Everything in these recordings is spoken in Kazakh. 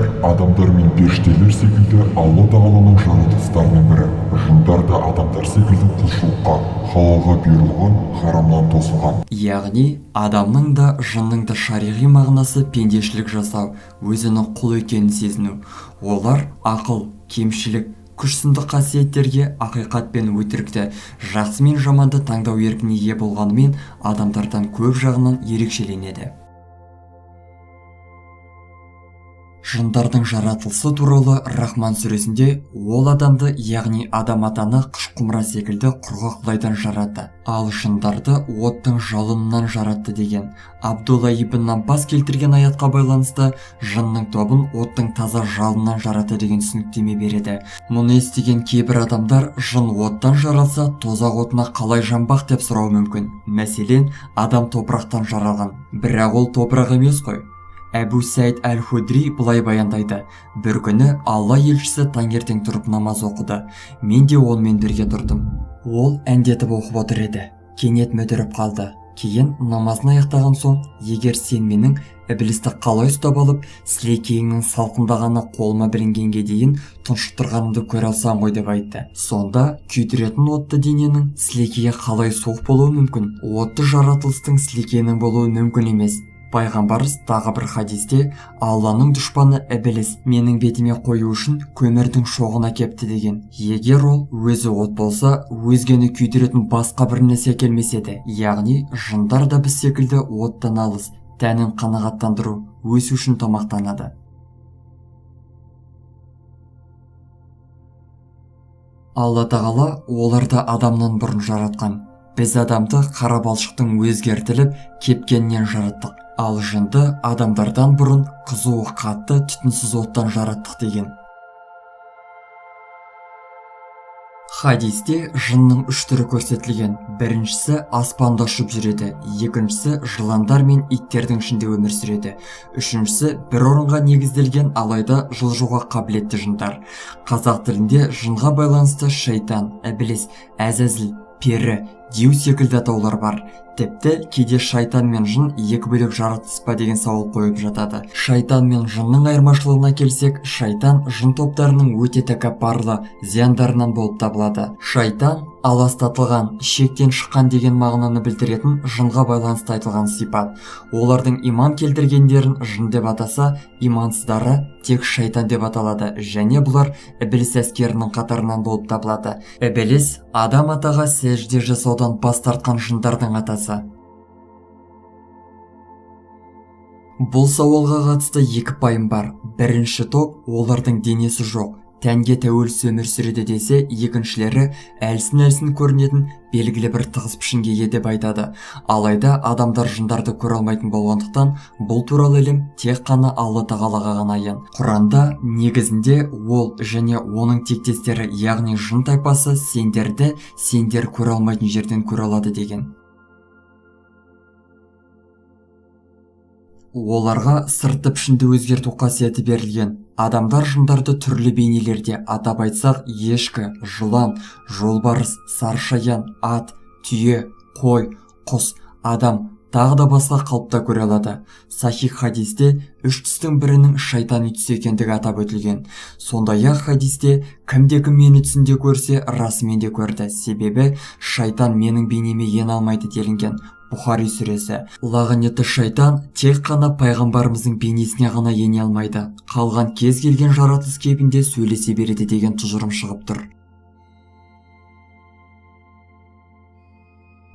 Жындар адамдар мен періштелер секілді Алла тағаланың жаратылыстарының бірі. Жындар да адамдар секілді құлшылыққа, халалға бұйырылған, харамнан тосылған. Яғни, адамның да жынның да шариғи мағынасы пендешілік жасау, өзінің құл екенін сезіну. Олар ақыл, кемшілік, күш сынды қасиеттерге ақиқат пен өтірікті, жақсы мен жаманды таңдау еркіне ие болғанымен адамдардан көп жағынан ерекшеленеді. Жындардың жаратылысы туралы Рахман сүресінде ол адамды, яғни адам атаны қыш құмыра секілді құрғақ лайдан жаратты, ал жындарды оттың жалынынан жаратты деген. Абдулла ибн Аббас келтірген аятқа байланысты жынның тобын оттың таза жалынынан жаратты деген түсініктеме береді. Мұны естіген кейбір адамдар жын оттан жаралса, тозақ отына қалай жанбақ деп сұрауы мүмкін. Мәселен, адам топырақтан жаралған, бірақ ол топырақ емес қой. Әбу Сәйд әл-Худри былай баяндайды. Бір күні Алла елшісі таңертең тұрып намаз оқыды. Мен де онымен бірге тұрдым. Ол әндетіп оқып отыр еді. Кенет мүдіріп қалды. Кейін намазын аяқтаған соң, егер сен менің ібілісті қалай ұстап алып, сілекейіңнің салқындағаны қолыма білінгенге дейін тұншықтырғанымды көре алсаң ғой деп айтты. Сонда күйдіретін отты дененің сілекейі қалай суық болуы мүмкін? Отты жаратылыстың сілекейінің болуы мүмкін емес. Пайғамбарымыз тағы бір хадисте Алланың дұшпаны ібіліс менің бетіме қою үшін көмірдің шоғын әкепті деген. Егер ол өзі от болса, өзгені күйдіретін басқа бір нәрсе әкелмес еді. Яғни, жындар да біз секілді оттан алыс, тәнін қанағаттандыру, өсу үшін тамақтанады. Алла тағала оларды адамнан бұрын жаратқан. Біз адамды қара балшықтың өзгертіліп кепкенінен жараттық. Ал жынды адамдардан бұрын қызуы қатты түтінсіз оттан жараттық деген. Хадисте жынның үш түрі көрсетілген. Біріншісі аспанда ұшып жүреді, екіншісі жыландар мен иттердің ішінде өмір сүреді, үшіншісі бір орынға негізделген, алайда жылжуға қабілетті жындар. Қазақ тілінде жынға байланысты шайтан, ібіліс, әзәзіл, пері, дию секілді атаулар бар. Тіпті кейде шайтан мен жын екі бөлек жаратылыс па деген сауал қойып жатады. Шайтан мен жынның айырмашылығына келсек, шайтан жын топтарының өте тәкаппарлы зияндарынан болып табылады. Шайтан аластатылған, шектен шыққан деген мағынаны білдіретін жынға байланысты айтылған сипат. Олардың иман келтіргендерін жын деп атаса, имансыздары тек шайтан деп аталады және бұлар ібіліс әскерінің қатарынан болып табылады. Ібіліс адам атаға сәжде жасаудан бас тартқан жындардың атасы. Бұл сауалға қатысты екі пайым бар. Бірінші топ олардың денесі жоқ, тәнге тәуелсіз өмір сүреді десе, екіншілері әлсін-әлсін көрінетін белгілі бір тығыз пішінге ие деп айтады. Алайда адамдар жындарды көре алмайтын болғандықтан, бұл туралы ілім тек қана Алла тағалаға ғана аян. Құранда негізінде ол және оның тектестері, яғни жын тайпасы сендерді сендер көре алмайтын жерден көре алады деген. Оларға сыртты пішінді өзгерту қасиеті берілген. Адамдар жындарды түрлі бейнелерде, атап айтсақ, ешкі, жылан, жолбарыс, сарышаян, ат, түйе, қой, құс, адам, тағы да басқа қалыпта көре алады. Сахих хадисте үш түстің бірінің шайтани түс екендігі атап өтілген. Сондай-ақ хадисте кімде-кім мені түсінде көрсе, расымен де көрді, себебі шайтан менің бейнеме ене алмайды делінген. Бұхари сүресі. Лағынетті шайтан тек қана пайғамбарымыздың бейнесіне ғана ене алмайды. Қалған кез келген жаратылыс кейпінде сөйлесе береді деген тұжырым шығып тұр.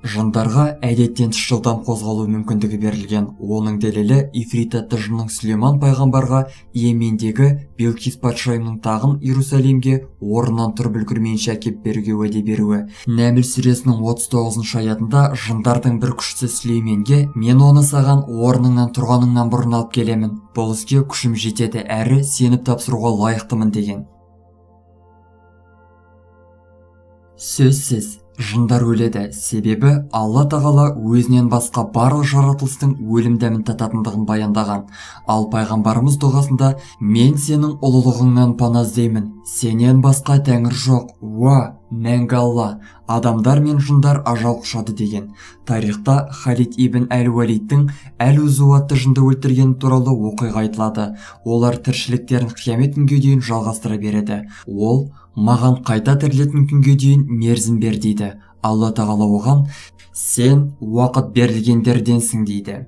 Жындарға әдеттен тыс жылдам қозғалу мүмкіндігі берілген. Оның дәлелі Ифрит атты жынның Сүлейман пайғамбарға Йемендегі Билкис патшайымның тағын Иерусалимге орнынан тұрып үлгермейінше әкеп беруге уәде беруі. Нәміл сүресінің 39 аятында жындардың бір күштісі Сүлейменге: «Мен оны саған орныңнан тұрғаныңнан бұрын алып келемін. Бұл іске күшім жетеді, әрі сеніп тапсыруға лайықтымын» деген. Сөзсіз, жындар өледі, себебі Алла тағала өзінен басқа барлық жаратылыстың өлім дәмін тататындығын баяндаған. Ал пайғамбарымыз дұғасында: «Мен сенің ұлылығыңнан пана іздеймін, сенен басқа тәңір жоқ, уа, Мәңгі Алла, адамдар мен жындар ажал құшады деген. Тарихта Халид ибн әл-Уалидтің Әл-Узу атты жынды өлтіргені туралы оқиға айтылады. Олар тіршіліктерін қиямет күнге дейін жалғастыра береді. Ол маған қайта тірілетін күнге дейін мерзім бер дейді. Алла тағала оған сен уақыт берілгендерденсің дейді.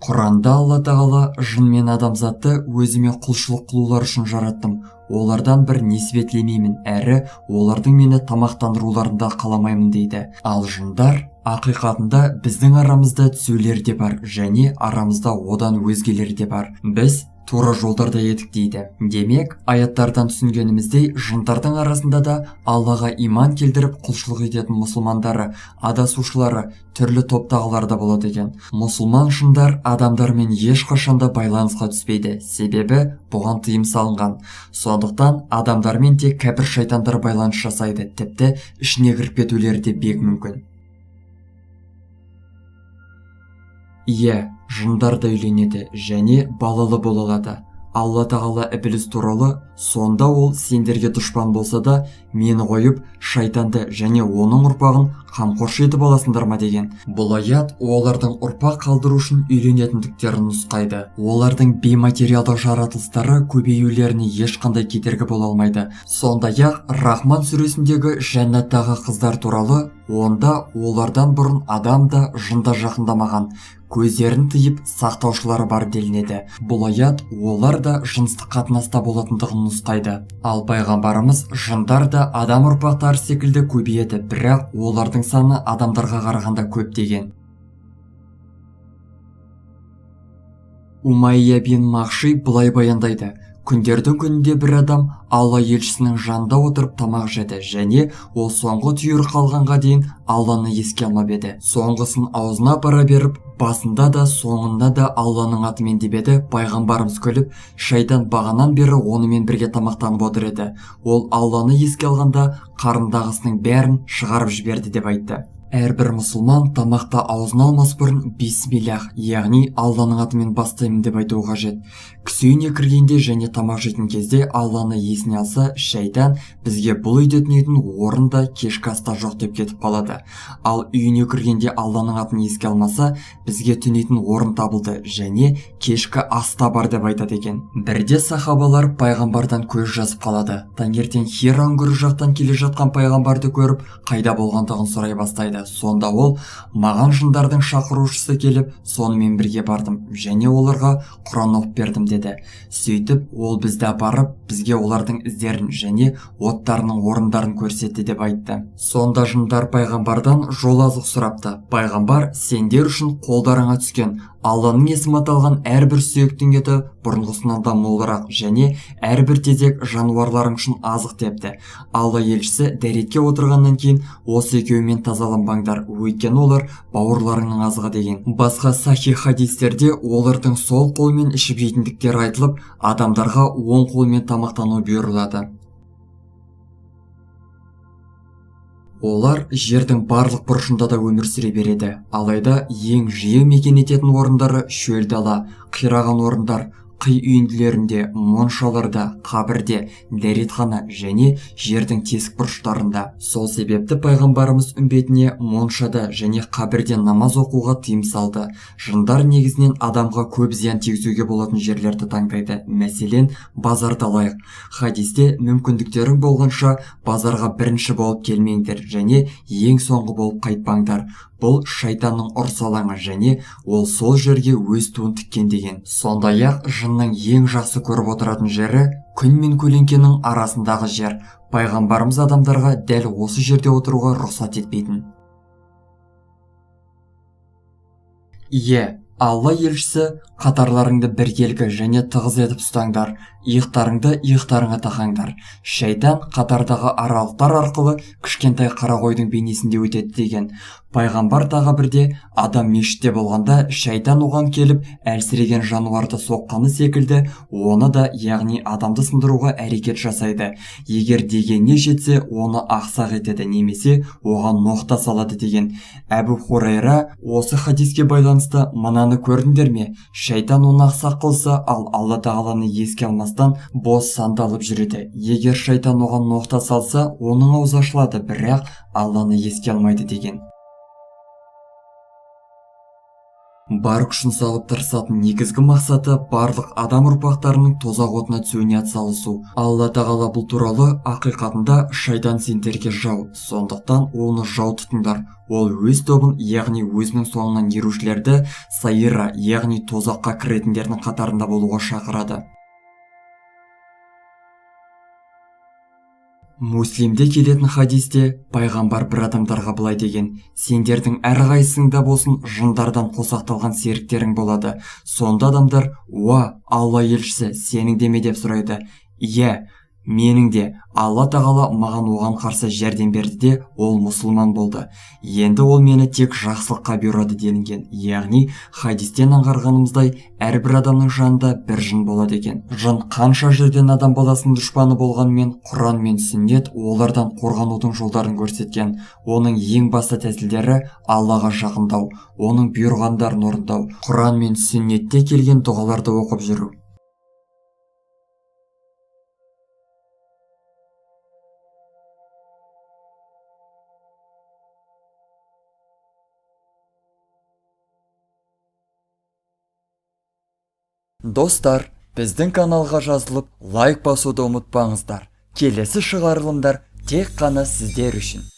Құранда Алла тағала жын мен адамзатты өзіме құлшылық қылулар үшін жараттым. Олардан бір несібе тілемеймін, әрі олардың мені тамақтандыруларын да қаламаймын дейді. Ал жындар ақиқатында біздің арамызда түзулер де бар, және арамызда одан өзгелер де бар. Біз тура жолдарда едік дейді. Демек, аяттардан түсінгеніміздей, жындардың арасында да Аллаға иман келтіріп құлшылық ететін мұсылмандары, адасушылары, түрлі топтағылар да болады екен. Мұсылман жындар адамдармен ешқашан да байланысқа түспейді, себебі бұған тыйым салынған. Сондықтан адамдармен тек кәпір шайтандар байланыс жасайды, тіпті ішіне кіріп кетулері де бек мүмкін. Иә, жындар да үйленеді және балалы бола алады. Алла тағала ібіліс туралы: сонда ол сендерге дұшпан болса да, мені қойып, шайтанды және оның ұрпағын қамқоршы етіп аласыңдар ма деген. Бұл аят олардың ұрпақ қалдыру үшін үйленетіндіктерін нұсқайды. Олардың бейматериалдық жаратылыстары көбеюлеріне ешқандай кедергі бола алмайды. Сондай-ақ Рахман сүресіндегі жәннаттағы қыздар туралы, онда олардан бұрын адам да, жын да жақындамаған, көздерін тыйып сақтаушылары бар делінеді. Бұл аят олар да жыныстық қатынаста болатындығын нұсқайды. Ал пайғамбарымыз жындар да адам ұрпақтары секілді көбейеді, бірақ олардың саны адамдарға қарағанда көп деген. Умайя бин Махши былай баяндайды. Күндердің күнінде бір адам Алла елшісінің жанында отырып тамақ жеді және ол соңғы түйір қалғанға дейін Алланы еске алмап еді. Соңғысын аузына апара беріп, басында да соңында да Алланың атымен деп еді. Пайғамбарымыз күліп, шайтан бағанан бері онымен бірге тамақтанып отыр еді. Ол Алланы еске алғанда қарындағысының бәрін шығарып жіберді деп айтты. Әрбір мұсылман тамақты аузына алмас бұрын бисмиллах, яғни Алланың атымен бастаймын деп айтуы қажет. Кісі үйіне кіргенде және тамақ жейтін кезде Алланы есіне алса, шайтан бізге бұл үйде түнейтін орын да кешкі аста жоқ деп кетіп қалады. Ал үйіне кіргенде Алланың атын еске алмаса, бізге түнейтін орын табылды және кешкі аста бар деп айтады екен. Бірде сахабалар пайғамбардан көз жазып қалады. Таңертең Хира үңгірі жақтан келе жатқан пайғамбарды көріп, қайда болғандығын сұрай бастайды. Сонда ол: маған жындардың шақырушысы келіп, сонымен бірге бардым және оларға Құран оқып бердім деді. Сөйтіп ол бізді апарып, бізге олардың іздерін және оттарының орындарын көрсетті деп айтты. Сонда жындар пайғамбардан жол азық сұрапты. Пайғамбар: сендер үшін қолдарыңа түскен Алланың есімі аталған әрбір сүйектің еті бұрынғысынан да молырақ және әрбір тезек жануарларың үшін азық депті. Алла елшісі дәретке отырғаннан кейін осы екеуімен тазаланбаңдар, өйткені олар бауырларыңның азығы деген. Басқа сахих хадистерде олардың сол қолмен ішіп жейтіндіктері айтылып, адамдарға оң қолмен тамақтану бұйырылады. Олар жердің барлық бұрышында да өмір сүре береді. Алайда ең жиі мекен ететін орындары шөл дала, қираған орындар, қи үйінділерінде, моншаларда, қабірде, дәретхана және жердің тесік бұрыштарында. Сол себепті пайғамбарымыз үмбетіне моншада және қабірде намаз оқуға тыйым салды. Жындар негізінен адамға көп зиян тигізуге болатын жерлерді таңдайды. Мәселен, базарды алайық. Хадисте мүмкіндіктерің болғанша базарға бірінші болып келмеңдер және ең соңғы болып қайтпаңдар. Бұл шайтанның ұрыс алаңы және ол сол жерге өз туын тіккен деген. Сондай-ақ жынның ең жақсы көріп отыратын жері күн мен көлеңкенің арасындағы жер. Пайғамбарымыз адамдарға дәл осы жерде отыруға рұқсат етпейтін. Ие, Алла елшісі: қатарларыңды біркелкі және тығыз етіп ұстаңдар, иықтарыңды иықтарыңа тақаңдар. Шайтан қатардағы аралықтар арқылы кішкентай қара қойдың бейнесінде өтеді деген. Пайғамбар тағы бірде адам мешітте болғанда шайтан оған келіп әлсіреген жануарды соққаны секілді оны да, яғни адамды сындыруға әрекет жасайды. Егер дегеніне жетсе, оны ақсақ етеді немесе оған ноқта салады деген. Әбу Хурайра осы хадиске байланысты: мынаны көрдіңдер ме? Шайтан оны ақсақ қылса, ал Алла Тағаланы еске алмастан бос сандалып жүреді. Егер шайтан оған ноқта салса, оның аузы ашылады, бірақ Алланы еске алмайды деген. Бар күшін салып тырысатын негізгі мақсаты барлық адам ұрпақтарының тозақ отына түсуіне атсалысу. Алла Тағала бұл туралы: ақиқатында шайтан сендерге жау, сондықтан оны жау тұтыңдар. Ол өз тобын, яғни өзінің соңынан ерушілерді саира, яғни тозаққа кіретіндердің қатарында болуға шақырады. Муслимде келетін хадисте пайғамбар бір адамдарға былай деген: сендердің әрқайсыңда болсын жындардан қосақталған серіктерің болады. Сонда адамдар: уа, Алла елшісі, сенің де ме деп сұрайды. Иә, менің де. Алла Тағала маған оған қарсы жәрдем берді де, ол мұсылман болды. Енді ол мені тек жақсылыққа бұйырады делінген. Яғни хадистен аңғарғанымыздай, әрбір адамның жанында бір жын болады екен. Жын қанша жерден адам баласының дұшпаны болғанымен, Құран мен сүннет олардан қорғанудың жолдарын көрсеткен. Оның ең басты тәсілдері Аллаға жақындау, оның бұйырғандарын орындау, Құран мен сүннетте келген дұғаларды оқып жүру. Достар, біздің каналға жазылып, лайк басуды ұмытпаңыздар. Келесі шығарылымдар тек қана сіздер үшін.